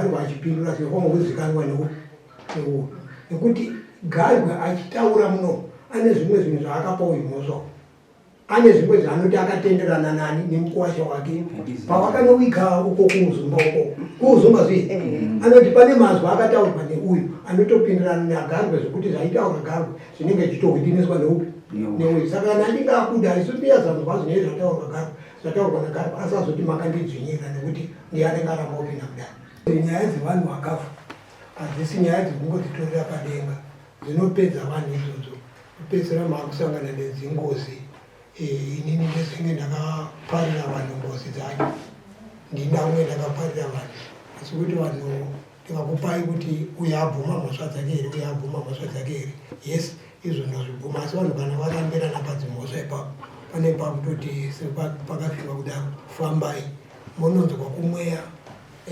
Garwe achipindura zvinofanirwa kuzikanwa neuyu nekuti Garwe achitaura muno ane zvimwe zvinhu zvaakapa uyu mhosva ane zvimwe zvaanoti akatenderana nani nemukuwasha wake pavakanowiga uko kuuzumba uko kuuzumba zviye eh. anoti pane mazwi akataurwa neuyu anotopindirana nagarwe zvekuti zvaitaura Garwe zvinenge zvichitohwidiniswa neupi neuyu. Saka kana achinge abuda isu tiyazanzwa zvinenge zvataurwa Garwe zvataurwa naGarwe asazoti makandidzvinyirira nekuti ndiye anenge aramba kupinda mudare. Nyaya dzevanhu vakafa hadzisi nyaya dzekungodzitorera padenga, dzinopedza vanhu idzodzo kupedzisira maakusangana nedzingozi. Eh, inini ndezenge ndakaparira vanhu ngozi dzacho, ndinamwe ndakaparira vanhu, asi kuti vanhu ndikakupai kuti uyo abvuma mhosva dzake here, uyo abvuma mhosva dzake here, yes, izvo ndazvibvuma, asi vanhu kana varambirana padzimhosva ipapo pane pakutoti sepakafiwa kudaro, fambai mononzwa kumweya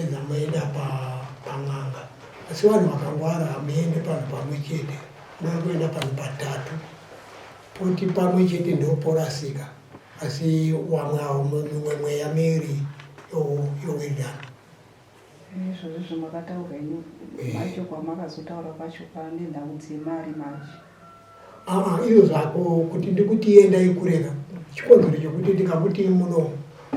edza moenda pan'anga. Asi vanhu vakangwara hamuende panhu pamwe chete, munoda kuenda panhu patatu, poti pamwe chete ndoporasika, asi wamwe avo mimwe mweya miiri yowirirana. Izvozvo zvamakataura imi macho kwamakazotaura kwacho pane nhau dzemari manje. Aa izvo zvako kuti ndikuti endai kureka chikonzero chekuti ndikakuti muno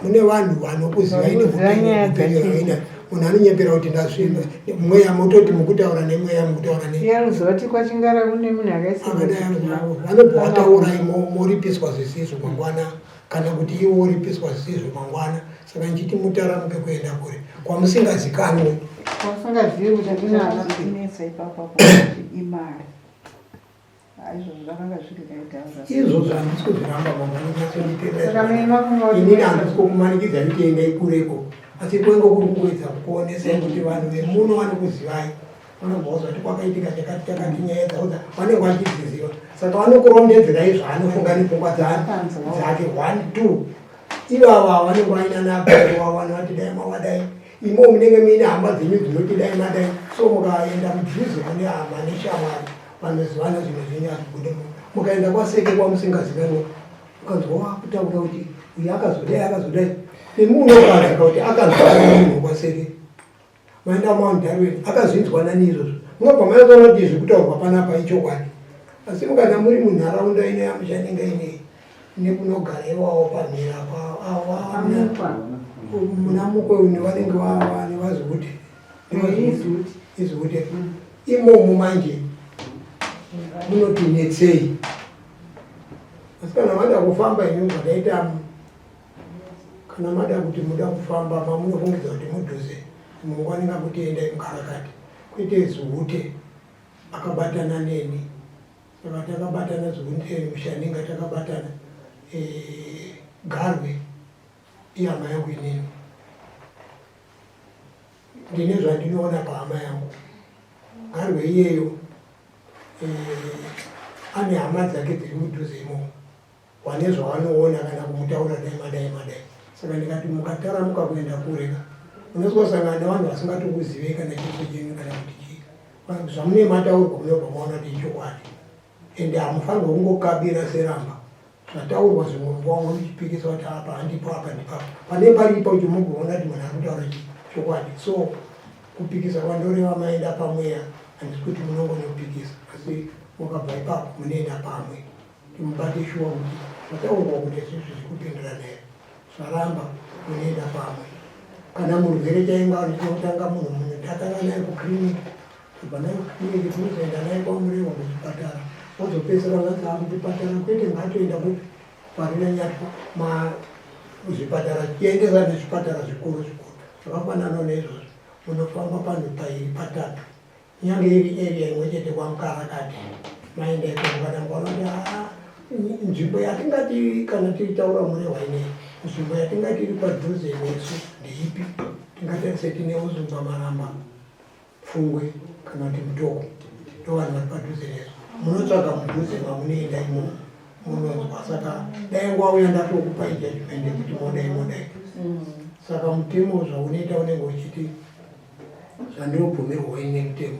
mune vanhu vanokuzivai neupenyu hwaina munhu anonyepera kuti ndasvimba mweya mototi mukutaura nemweya mukutaura neazoti kwachingara kune munhu akaisivanobva vataurai moripiswa zvisizvo mangwana kana kuti iwe woripiswa zvisizvo mangwana. Saka ndichiti mutaramuke kuenda kure kwamusingazikanwe, kwamusingazivi kuti kune anonetsa ipapo apo kuti imari. Izvozvo zvakanga zviri kaitaura. Izvozvo handisi kuzviramba mama, nyatsonditenda. Inini handisi kukumanikidza kuti endai kureko, asi kwenge kuri kungoedza kukuonesai kuti vanhu vemuno vanokuzivai vanobva vazoti kwakaitika chakati chakati, nyaya dzavo vanenge vachidziziva, saka vanokurondedzerai zvaanofunga nepfungwa dzake. One two ivava vanenge vaina nababa wavo vanovati dai mavadai, imo munenge muine hama dzenyu dzinoti dai madai. So mukaenda mudhuze mune hama neshamwari vanozivana, zvinhu zvenyu hazvibude. Mukaenda kwaseke kwamusingazikanwa, ukanzwa wakutaura kuti uyu akazodai akazodai, nemi unokazika kuti akanzwa munhu kwaseke maenda Mount Darwin akazvinzwa nani izvozvo, munobva mazoona kuti izvi kutaurwa panapa ichokwadi. Asi mukana muri munharaunda ino yamuchanenge inei nekunogara iwawo pamhira muna mukwe une vanenge nevazute izute imomo manje munoti netsei. Asi kana mada kufamba imi zvakaita, kana mada kuti muda kufamba mamunofungidza kuti mudhuze, munguva ndingakuti endai mukarakati, kwete Zuhute akabatana neni. Saka takabatana Zuhute Mushaninga takabatana, Garwe ihama yangu, inini ndine zvandinoona pahama yangu. Garwe iyeyo ane hama dzake dziri mudhuze imomo, wane zvavanoona kana kumutaura dai madai madai. Saka ndikati mukataramuka kuenda kureka, unozosangana nevanhu vasingatokuzivei kana chiso chenyu kana kuti chii. Zvamune mataurwa munobva maona kuti ichokwadi, ende hamufanirwa kungokabira seramba zvataurwa. Zvimwe nguva muchipikisa kuti apa handipo, apa ndipapo, pane paripo kuti mugoona kuti munhu ari kutaura chokwadi. So kupikisa kwandoreva, maenda pamweya, handisi kuti munongonopikisa, asi mukabva ipapo munoenda pamwe mubate shuwa kuti zvataurwa kuti izvizvi zviri kupindirana here. Zvaramba, munoenda pamwe. Kana murwere chainga ndinotanga munhu munhu tatanga naye kukiriniki, kubva naye kukiriniki tinozoenda naye kwaMurewa kuchipatara, wazopedzisira vanzi akuchipatara kwete, ngatoenda kupi, parina nyatwa kuzvipatara, tiendesa nezvipatara zvikuru zvikuru zvakafanana neizvozvo. Munofamba panhu pairi patatu, nyange iri area imwe chete kwaMukarakati, maenda ikoko kana mukaona kuti haa, nzvimbo yatingati kana tichitaura Murehwa inei, nzvimbo yatingati iri padhuze nesu ndeipi? Tingatarise tine Uzumba Maramba Pfungwe kana kuti Mutoko, ndo vanhu vari padhuze nesu. Munotsvaga mudhuze mamunoenda imomo munonzwa. Saka dai ngwauya ndatokupai judgment yekuti modai modai. Saka mutemo zvaunoita unenge uchiti zvandinobvumirwa ini nemutemo,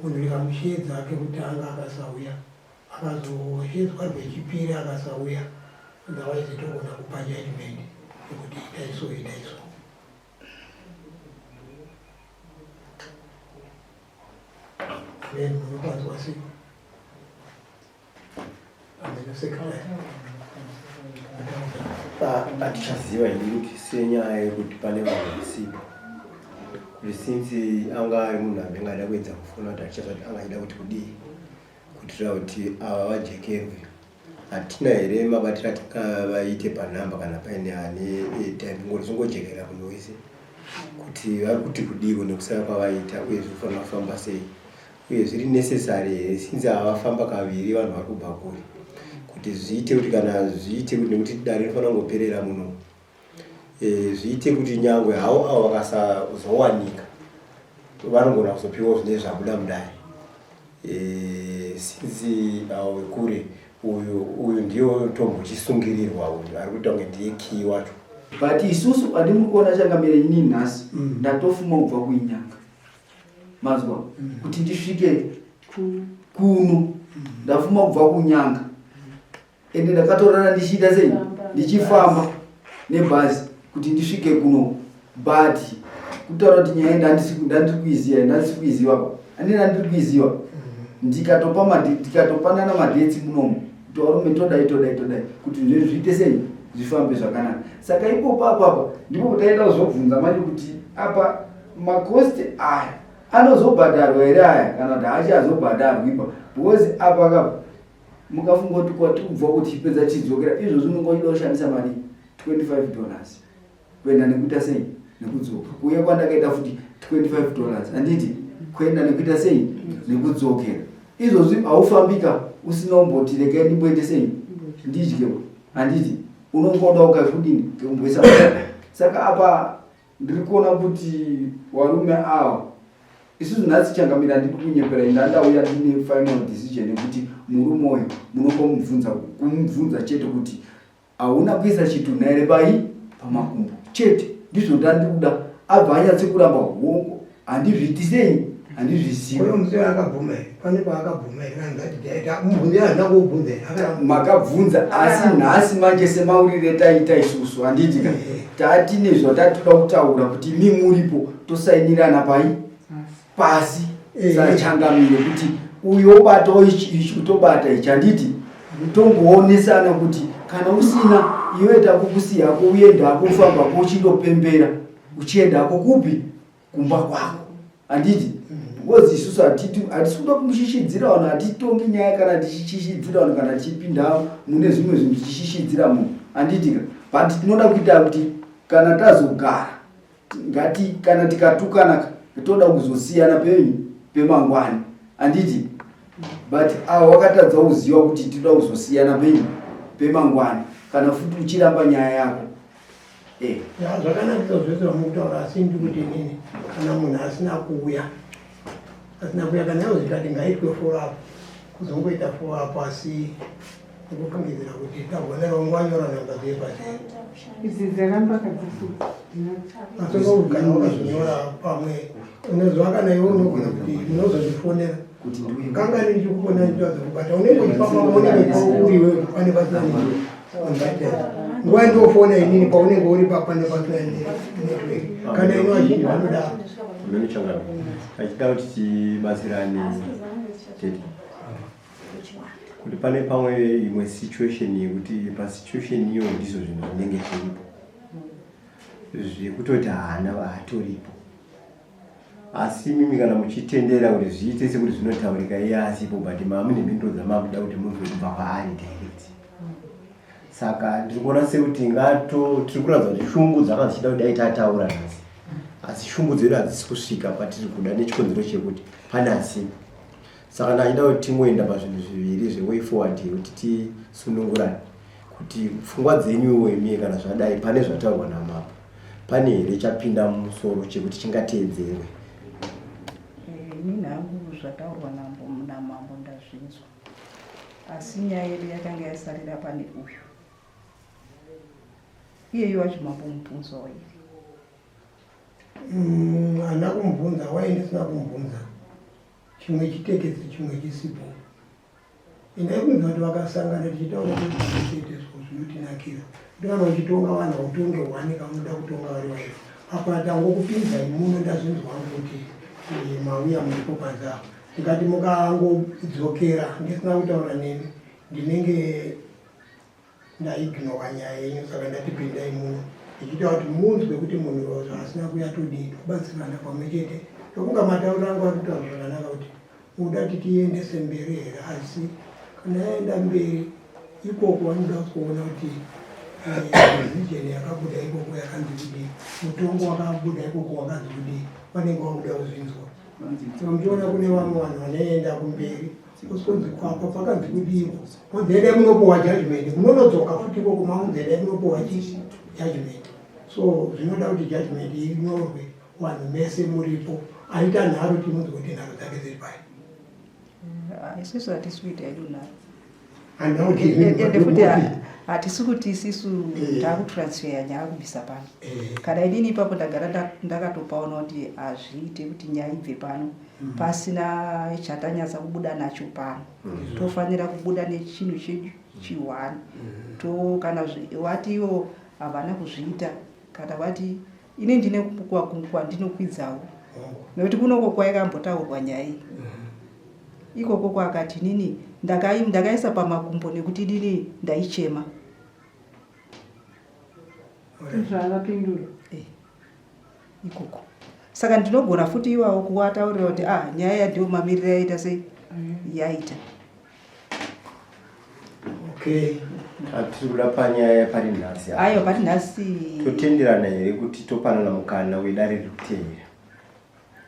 munhu ndikamusheedza kekutanga akasauya, akazoshedzwa rwechipiri akasauya, otherwise togona kupa judgment yekuti itai so, itai so. Amen. Munopanzwa sei? Amen. Sekaya. Hatichaziva ini kuti senyaya yekuti pane vanhu vasipo kuti since anga ari munhu anenge ada kuedza kufona kuti hatichaziva kuti anga achida kuti kudii kuitira kuti ava vajekerwe hatina here mabatiro atingavaite panhamba kana paine ane airtime ngoti zvingojekera munhu wese kuti vari kuti kudiiko nekusaya kwavaita uye zviri kufanira kufamba sei uye zviri necessary here since ava vafamba kaviri vanhu vari kubva kure kuti zviite kuti kana zviite kuti nekuti dare rinofanira kungoperera muno e, zviite kuti nyangwe havo avo vakasazowanika vanogona kuzopiwa zvinenge zvabuda mudare e, since avo vekure uyu uyu ndiyo tombochisungirirwa uyu ari kuita kunge ndiye kii wacho. But isusu andimuri kuona changamire ini nhasi ndatofuma kubva kuinyanga manzwa kuti ndisvike kuno ndafuma kubva kunyanga ende ndakatorara ndichiita sei ndichifamba nebhazi kuti ndisvike kuno but kutaura kuti nyaya ndandiri kuiziva ndandisi kuiziva pa andi ndandiri kuiziva ndikatopa ndikatopanana madetsi munomu kuti varume todai todai todai kuti zvinhu zviite sei zvifambe zvakanaka saka ipopo apapa ndipo kutaenda kuzobvunza manje kuti apa makosti aya anozobhadharwa here aya kana kuti haachazobhadharwi pa because apa kapa mukafunga kuti kwatiri kubva kuti chipedza chidzokera izvozvi unonga uchida kushandisa mari 25 dollars kuenda nekuita sei nekudzoka kuuya kwandakaita futi 25 dollars handiti kuenda nekuita sei nekudzokera izvozvi haufambika usina kumboti regai ndimboite sei ndidye handiti unongoda ukakudini kekumboisa saka apa ndiri kuona kuti warume awa isusu nhasi changamira handidi kunyepera inda ndauya ndine final decision yekuti murume uyu munongomubvunza kumubvunza chete kuti hauna kuisa chitunha here pai pamakumbo chete ndizvo ndandiri kuda abva anyatse kuramba hongo handizviiti sei handizvizivi akabvuma here pane paakabvuma here kana ndati taita mubvunzo handina kuubvunza here akaramba makabvunza asi nhasi manje semaurire taita isusu handiti ka tatine zvatatoda kutaura kuti imi muripo tosainirana pai pasi sachangamire kuti uyo obatawo ichi ichi utobata ichi handiti tongoonesana kuti kana usina iwe takukusiyako uendako ufambako uchindopembera uchiendako kupi kumba kwako handiti because isusu hatisi kuda kumushishidzira vanhu hatitongi nyaya kana tichishishidzira vanhu kana tichipinda mune zvimwe zvinhu tichishishidzira munhu handitika but tinoda kuita kuti kana tazogara ngati kana tikatukana toda kuzosiyana penyu pemangwani handiti but awa wakatadza kuziva kuti tinoda kuzosiyana penyu pemangwani kana futi uchiramba nyaya yako Eh. Ya zvakanakisa zvese zvamukutaura asi ndikuti inini kana munhu asina kuuya asina kuuya kana iwo zvikati ngaitwe follow up kuzongoita follow up asi ndikufungidzira kuti tagonera wangu wanyora namba dziye pasi idzi dzaramba kadzisi asi kana wakazonyora pamwe unoziva kana iwe unogona kuti munozondifonera kangani ndichikufona ndichitadza kubata unenge uchifamba paunenge uri iwewe pane pasina nguva ndofona inini paunenge uri papane pasina network kana ino vazhinji vanodaro achida kuti tibatsirane tete kuti pane pamwe imwe situation yekuti pasituation iyo ndizvo zvinhu zvinenge zviripo zvekutoti haana haatoripo asi imimi kana muchitendera kuti zviite sekuti zvinotaurika iye asipo but mamune mhinduro dzamakuda kuti munzwe kubva kwaari direct saka ndiri kuona sekuti ngato tiri kuratidza kuti shungu dzanga dzichida kudai tataura nhasi asi shungu dzedu hadzisi kusvika patiri kuda nechikonzero chekuti pane asipo saka ndachida kuti tingoenda pazvinhu zviviri zveway forward yekuti tisunungurane kuti pfungwa dzenyuwo imie kana zvadai pane zvataurwa namambo pane here chapinda mumusoro chekuti chingateedzerwe eh, inini hangu zvataurwa namambo ndazvinzwa asi nyaya yedu yakanga yasarira pane uyu iyeyu wacho mambo mubvunzawo here mm, handina kumubvunza wai ndisina kumubvunza chimwe chitekesi chimwe chisipo Endai kunzwa kuti vakasangana tichitaura kuiteswa zvinotinakira kuti kana uchitonga vanhu hautonge hwani kamunoda kutonga vari vairi apa tangokupinzai muno ndazvinzwa hangu kuti eh, mauya muripo panze apa. Ndikati mukangodzokera ndisina kutaura nemi ndinenge ndaignora nyaya yenyu saka ndati pindai muno ndichiita kuti munzwe kuti munhu zvaasina kuya todii tobatsirana pamwe chete ndokunga matauriro angu ari kutaura zvakanaka kuti muda kuti tiendese mberi here asi kana yaenda mberi ikoko vanoda kuona kuti eh, decision yakabuda ikoko yakanzi kudii mutongo wakabuda ikoko wakanzi kudii vanenge vakuda kuzvinzwa saka muchiona kune vamwe vanhu vanoenda kumberi kusonzi kwapa pakanzi kudiiko monzi endai munopuwa judgment munonodzoka futi ikoko maunzi endai munopuwa chii judgment so zvinoda kuti judgment inyorwe vanhu mese muripo aita nharo timunzi kuti nharo dzake dziri pai ah, isusu hatisi kuita hedu nharo ende futi hatisi kuti isisu eh. takutransferya nyaya kubvisa pano eh. kana inini ipapo ndagara ndakatopaona kuti hazviite kuti nyaya ibve pano mm. pasina chatanyatsa kubuda nacho pano mm. tofanira kubuda nechinhu chedu chihwani mm. to kana wati ivo havana kuzviita kana vati ini ndine kwandinokwidzawo nekuti kunoko kwaikambotaurwa nyaya iyi mm. ikoko kwakati inini ndakaisa pamakumbo nekuti inini ndaichema zvaakapindura eh, ikoko saka ndinogona futi iwawo kuwataurira kuti ah nyaya yadiwo mamiriro yaita sei mm. yaita okay hatiri kuda panyaya pari nhasi ayo pari nhasi totenderana here kuti topanana mukana wedare riri kuteera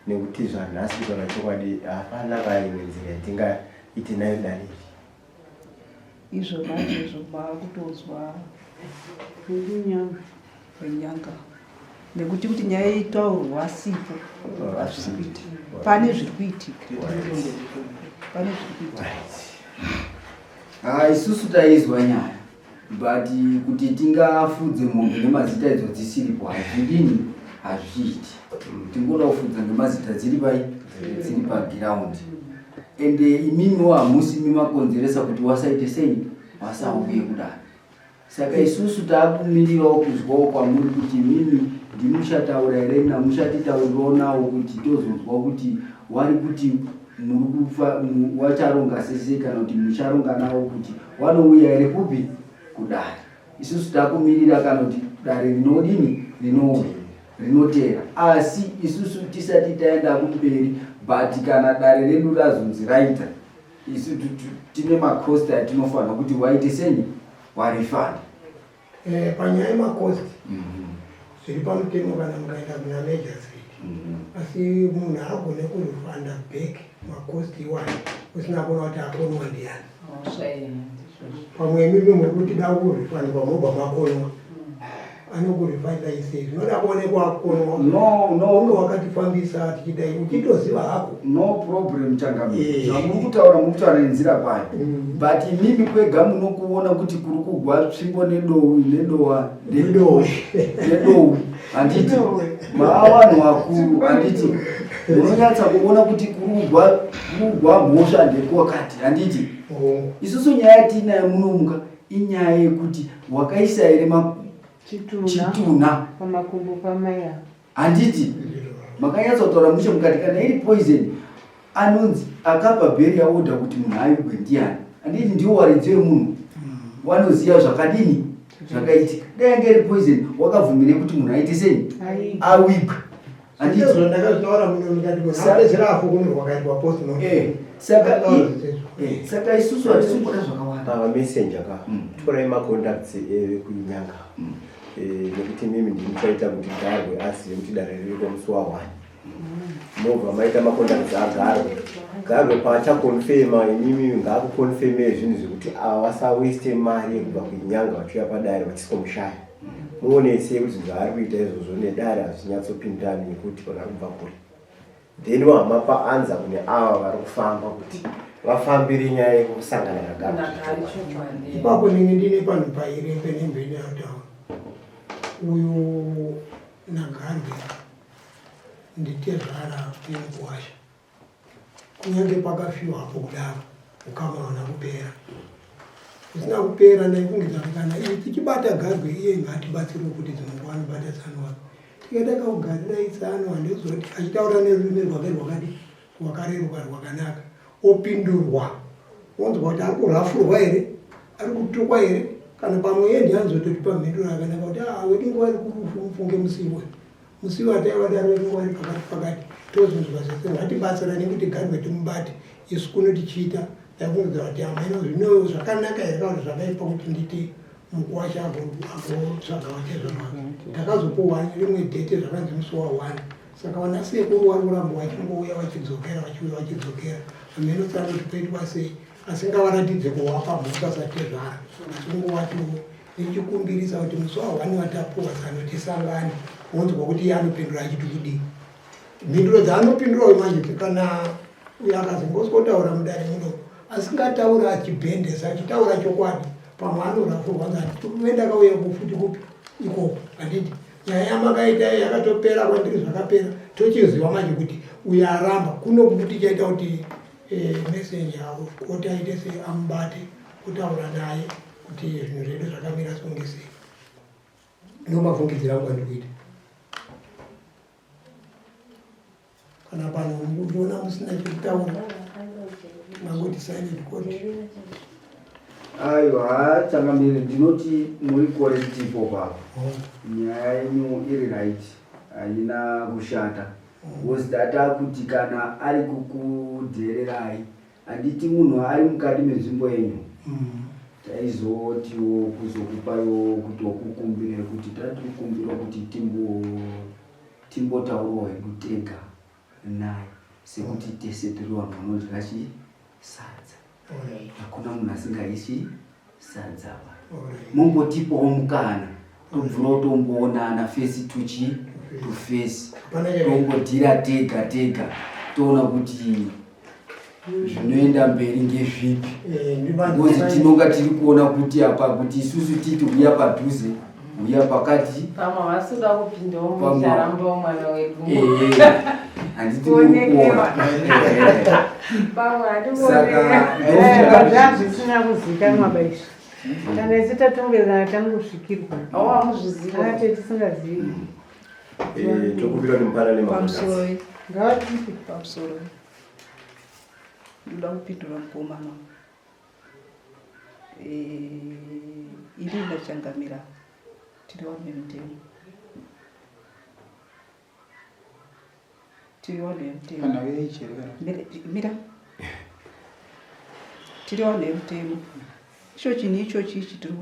nekuti zvanhasi kutaura chokwadi hapana kaimwe nzira yatingaite nayo dare iri izvo manje izvo makutonzwa wenyanga nekuti kuti nyaya itaurwa sipo hazvisi kuita pane zviri kuitika pane zviri kuitika ah, isusu taizwa nyaya but kuti tingafudze mombe nemazita idzo dzisiripo hazvidini hazviiti tingoda kufudza nemazita dziri pai dziri pagiraundi ende imimiwo hamusi mimakonzeresa kuti wasaite sei wasauye kudaro saka isusu taakumirirawo kuzwawo kwamuri kuti imimi ndimuchataura here namuchatitaurirawo nawo kuti tozonzwa kuti wari kuti muri kufa wacharonga sese kana kuti mucharonga nawo kuti wanouya here kupi kudare isusu takumirira kana kuti dare rinodini rinouya rinoteera asi isusu tisati taenda kumberi but kana dare redu razonzi raita isu tine macost atinofanira kuti waite senyi warifund Eh, panyaya yemakosti mhm. zviri pamutemo kana mukaenda kuna major street mhm. asi munhu haagone kurifanda back makosti iwayo usina kuona kuti akonwa ndiyani pamwe imimi muri kuti da kurifandwa mobva makonwa anokurifanda isei zvinoda kuonekwa akonwa no no unge wakatifambisa tichidai uchitoziva hako no problem changamire eh. zvamuri kutaura muri kutaura nenzira kwayo mm. but imimi kwega munokuona kuti kuri kugwa tsvimbo nedowi nedowa nedowi nedowi handiti maa vanhu vakuru handiti munonyatsa kuona kuti kuri kugwa mhosva ndekwakati handiti oh. isusu nyaya yatiinayo munomuka inyaya yekuti wakaisa here chitunha pamakumbo pamai ava Handiti makanyatsa kutaura mushe mukati kana iri poison anonzi akapa burial order kuti munhu aigwe ndiyani handiti ndiwo waridzi wemunhu wanoziva zvakadini zvakaitika dai yange iri poison wakabvumirei kuti munhu aite sei awigwe handiti ndakazvitaura muno ndikati munhu apedzera afukunurwa akaitwa postmortem eh, saka eh, saka isusu hatisi kuda zvakawanda ava messenger ka mm. torai macontacts ekunyanga mm. Eh, nekuti imimi ndimi muchaita kuti garwe azive kuti dare ririko musi wa one mobva maita macontacts agarwe garwe paachakonfema imimi ngaakukonfemei zvinhu zvekuti ava vasawaste mari yekubva kuinyanga vachiuya padare vachisikomushaya muonesei kuti zvaari kuita izvozvo nedare hazvinyatsopindirani nekuti vanhu vari kubva kure Then wamapa anza kune ava vari kufamba kuti vafambire nyaya yekusangana naGari. Ipapo nini ndine panhu pairi penemheni yataura uyu naGarwe nditezvara vemukuwasha kunyange pakafiwa apo kudaro ukama huna kupera usina kupera ndaifungidza kuti kana tichibata Garwe iye ngaatibatsirewo kuti dzimwe nguva anobata tsano wake Tikaita kaugarira itsano handizoti achitaura nerurimi rwake rwakadi rwakareruka rwakanaka opindurwa wonzwa kuti ari kurafurwa here ari kutukwa here kana pamwe iye ndiye anozototipa mhinduro yakanaka kuti ah wedu nguva iri kurufu mufunge musiwe musiwe ataiva dare wedu nguva iri pakati pakati tozonzwa zvese ngatibatsirane kuti garwe timubate isu kuno tichiita ndakunzwa kuti hameno zvino zvakanaka here kana kuti zvakaipa kuti nditi mukuwasha agotsvaga vatezvara wake takazopuwa rimwe dhete zvakanzi musi wa one Saka vana sekuru vari kuramba vachingouya vachidzokera vachiuya vachidzokera hameno tsano kuti poitwa sei asi ngavaratidze kuwapa mhosva satezvara asi kungowatiwo ndichikumbirisa kuti musi wahwani watapuwa zano tisangane wonzwa kuti iye anopindura achiti kudii mhinduro dzaanopindura uyu manje kana uyo akazongoswotaura mudare muno asingataura achibhendesa achitaura chokwadi pamwe anorafurwa ngati ndakauya kufuti kupi ikoko handiti nyaya yamakaita iyo yakatopera kwandiri zvakapera tochiziva manje kuti uyo aramba kuno kuti tichaita kuti eh, messenger kuti aite sei amubate kutaura naye kuti zvinhu zvedu zvakamira songe sei ndomafungidzira angu andikuita Kana pano mukuona musina chekutaura mangoti silent court. Aiwa changamire ndinoti muri correct ipo papo. Oh. Nyaya yenyu iri right haina kushata. Because tata kuti kana ari kukudhererai handiti munhu ari mukati menzvimbo yenyu mm. taizotiwo kuzokupaiwo kuti okukumbire kuti tatikumbira kuti timbo Timbotaurawo hedu tega naye sekuti tese tiri vanhu vanodya chi sadza. Hakuna munhu asingadyi chi sadza pa. Mombotipawo mukana tobvirawo tomboonana face to chi to face. Tombodhira tega tega toona kuti zvinoenda mberi ngezvipi eh, because tinonga tiri kuona kuti apa kuti isusu titi huya padhuze huya pakati pamwe vasuda kupindawo mucharambawo mwana wedu eh, handiti mukuona pamwe saka zvisina kuzikanwa baizvi kana isu tatongezana tangosvikirwa ate tisingazivi eh, tokumbira kuti mupanane pamusoro ngavatipe pamusoro Ndoda kupindura mukomana. Eh, ini ndachangamira tiri vanhu vemutemo. Tiri vanhu vemutemo. Kana vechere kana. Mira. Tiri vanhu vemutemo. Icho chinhu ichochi ichi tiri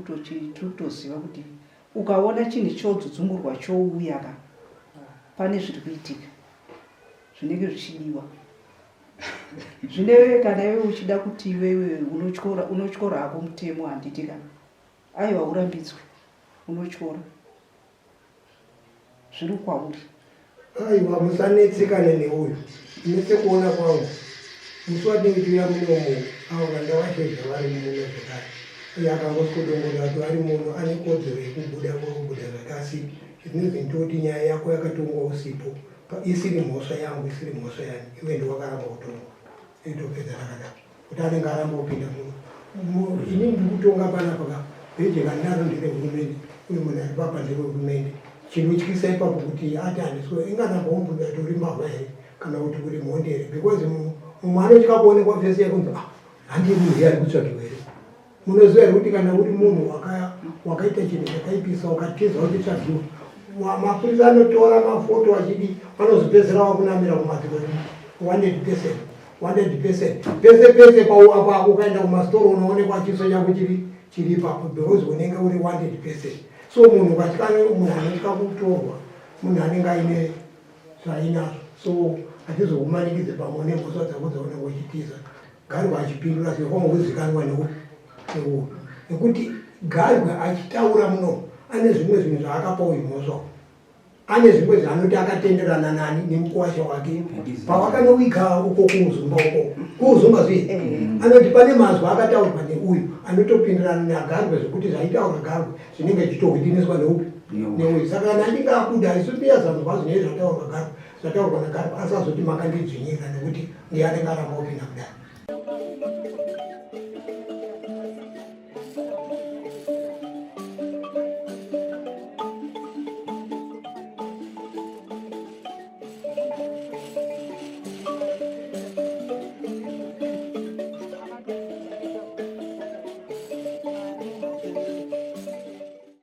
kutoziva kuti ukaona chinhu chodzudzungurwa chouya ka pane zviri kuitika. zvinenge zvichidiwa zvinewe kana iwe uchida kuti iwewe unotyora unotyora hako mutemo handiti ka aiwa urambidzwe unotyora zviri kwauri aiwa musanetsekane neuyu ini sekuona kwangu musi watinenge tiuya munomu avo vandawashezha vari muno zvekare uye akangosvodongorera kuti vari muno ane kodzero yekubuda vokubuda zvake asi zvinenge ndoti nyaya yako yakatongwa usipo Isiri mhosva yangu isiri mhosva yani iwe ndiwe wakaramba kutongwa itopedza rakadaro kuti anenge aramba kupinda muno ini ndiri kutonga panapa ka bheje kandinaro ndere hurumende uyu munhu ari papa ndere hurumende chinotyisa ipapo kuti ati handiswe inganamba wombunza kuti uri mbavha here kana kuti uri mhondi here because mumwe anotya kuonekwa fesi yakunzi ah handiye munhu iye ari kutsvagiwa here Munoziva here kuti kana uri munhu wakaita chinhu chakaipisa ukatiza uchitsvagiwa, mapurisa anotora mafoto achidi vanozopedzisira vakunamira kumadziro wanted person, wanted person pese pese pauapa ukaenda kumasitoro unoonekwa chiso chako chiri chiri ipapo because unenge uri wanted person. So munhu ukatya munhu anotya kutorwa munhu anenge aine zvainazvo so hatizokumanikidze pamwe une mhosva dzako dzaunenge uchitiza. Garwe achipindura zvinofanirwa kuzikanwa neupi neupi nekuti Garwe achitaura muno ane zvimwe zvinhu zvaakapa uyu mhosva ane zvimwe zvaanoti akatenderana nani nemukuwasha wake pavakanowiga uko kuuzumba uko kuuzumba zviye eh. anoti pane mazwi akataurwa neuyu anotopindirana nagarwe zvekuti zvaitaura garwe zvinenge zvichitohwidiniswa neupi neuyu saka kana achinge abuda isu tiyazanzwa zvinenge zvataurwa garwe zvataurwa nagarwe asazoti makandidzvinyirira nekuti ndiye anenge aramba kupinda kudai.